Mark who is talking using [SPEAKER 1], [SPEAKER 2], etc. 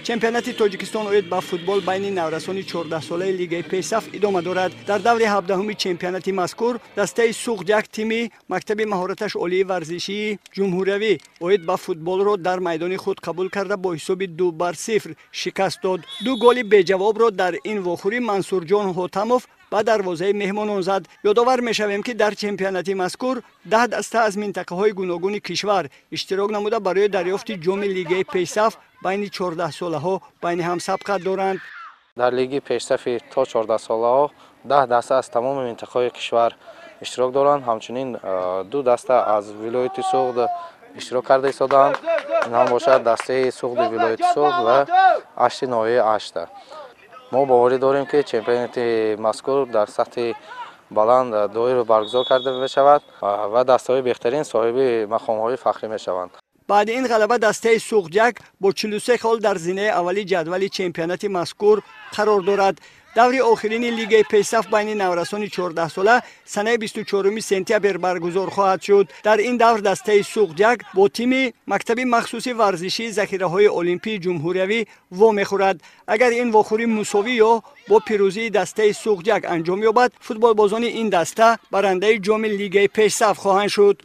[SPEAKER 1] Чемпионати Тоҷикистон оид ба футбол байни наврасони 14-солаи лигаи пешсаф идома дорад. Дар даври 17-уми чемпионати мазкур дастаи Суғд як тими мактаби маҳораташ олии варзишии ҷумҳуриявӣ оид ба футболро дар майдони худ қабул карда, бо ҳисоби 2-0 шикаст дод. Ду голи беҷавобро дар ин вохӯрӣ Мансурҷон Ҳотамов ба дарвозаи меҳмонон зад. Ёдовар мешавем, ки дар чемпионати мазкур 10 даста аз минтақаҳои гуногуни кишвар иштирок намуда, барои дарёфти ҷоми лигаи пешсаф байни 14-солаҳо байни ҳам сабқат доранд.
[SPEAKER 2] Дар лиги пешсафи то 14-солаҳо 10 даста аз тамоми минтақаҳои кишвар иштирок доранд. Ҳамчунин ду даста аз вилояти Суғд иштирок карда истодаанд. Ин ҳам бошад дастаи Суғди вилояти Суғд ва Ашти ноҳияи Ашта. Мо боварӣ дорем, ки чемпионати мазкур дар сатҳи баланд доир баргузор карда мешавад ва дастаҳои беҳтарин соҳиби мақомҳои фахрӣ мешаванд.
[SPEAKER 1] Баъди ин ғалаба дастаи Суғд-1 бо 43 хол дар зинаи аввали ҷадвали чемпионати мазкур қарор дорад. Даври охирини лигаи пешсаф байни наврасони 14-сола санаи 24 сентябр баргузор хоҳад шуд. Дар ин давр дастаи Суғд-1 бо тими мактаби махсуси варзишии захираҳои олимпии ҷумҳуриявӣ вомехӯрад. Агар ин вохӯрӣ мусовӣ ё бо пирӯзии дастаи Суғд-1 анҷом ёбад, футболбозони ин даста барандаи ҷоми лигаи пешсаф хоҳанд шуд.